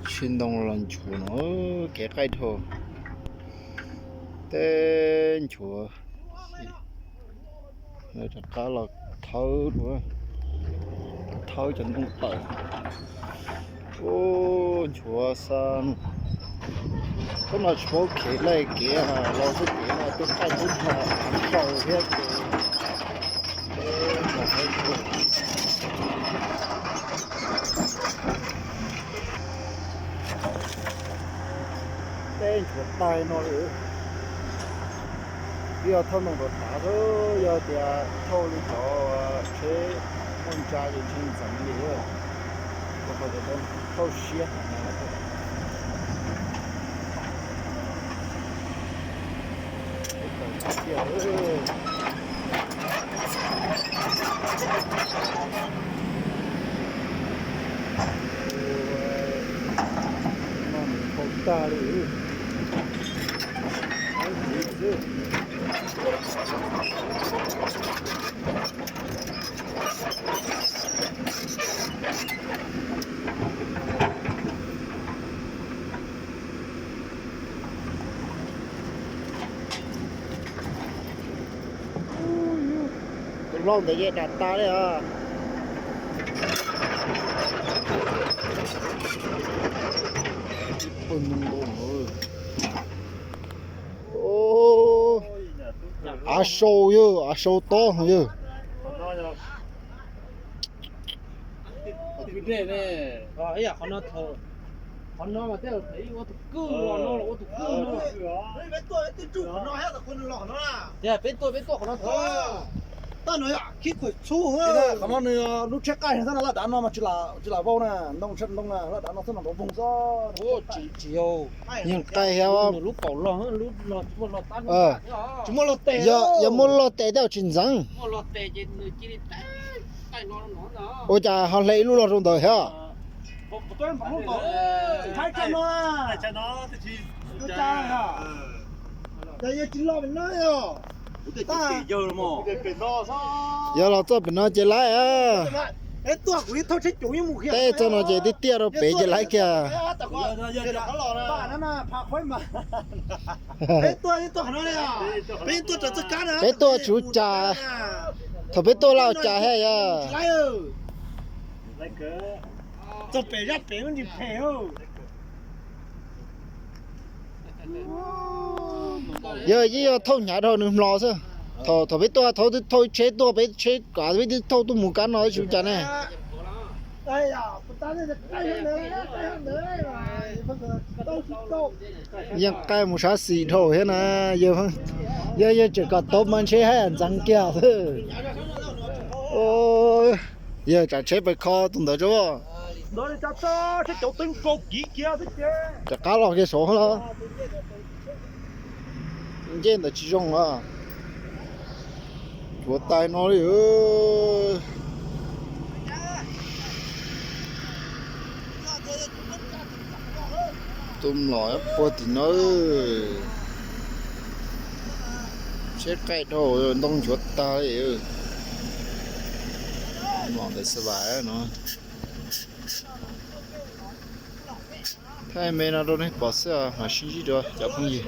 Tsheb ntoo los nchuav no, kev qaij dhau. Tej nchuav rov qab los thawb, thawb cov ntoo tawm. Ub, nchuav xab no. Ub, no tsis paub kev laij kev los xwb, kev no twb qaij tub hlo av nplaum thiab ces. Tej nchuav taig no li. Twb yog thauj ntoo rau tav xwb, yog tias thauj li cov tsheb muaj ntsa ces ntshe ntxeev li. Thauj siab heev na. Tag li. Tus hlau ntawd ces dam tas li os. Av sau yawg, av sau tob no yawg. Qhov no mas tej ua tus kwj los no los ua tus kwj no. Tias peb tuaj peb tuaj qhov no tod. Qhov no nws lub tsheb qaij xwb no, laj dav no mas tsis lam vau na, ntoo tsheb ntoo na, laj dav no xwb no nrov voog xwb. Tsis yog, yeej qaij thiab. Lub kaum log, lub log tsis muaj log tab, tsis muaj log tes. Yog muaj log tes tej zaum tsis ntxeev. Ua cas ho hle ib lub log rau ntawd thiab? Yog los txoj pem no ces laib. Tej txoj no ces tiaj tiaj rau pem ces laib kiag. Peb tuaj tsis ua cas, thaum peb tuaj laj ua cas thiab yog. Yog yeej yog thauj hnyav dhau nws hmo xwb. Thaum peb tuaj thaum twb thauj tsheb tuaj, peb tsheb kav peb twb thauj tuaj mus kab no tsis ua cas ne. Yeej qaij mus sab xis dhau thiab na. Yog yeej tseem kom tau mas ntshe haj yam ntxeev kiag xwb. Yog tsam tsheb pais kho tus ntawd tso. Rov qab los kiag saud los. Ncej ntawd tsis zoo os. Nchuav taig no li. Tuaj mlom puag tim no. Tsheb qaij dhau, ntoo nchuav tag li. Mlom ntawm Xav Vam no. Thaij me no rau nej pom xwb, mam sib ntsib dua cov phooj ywg.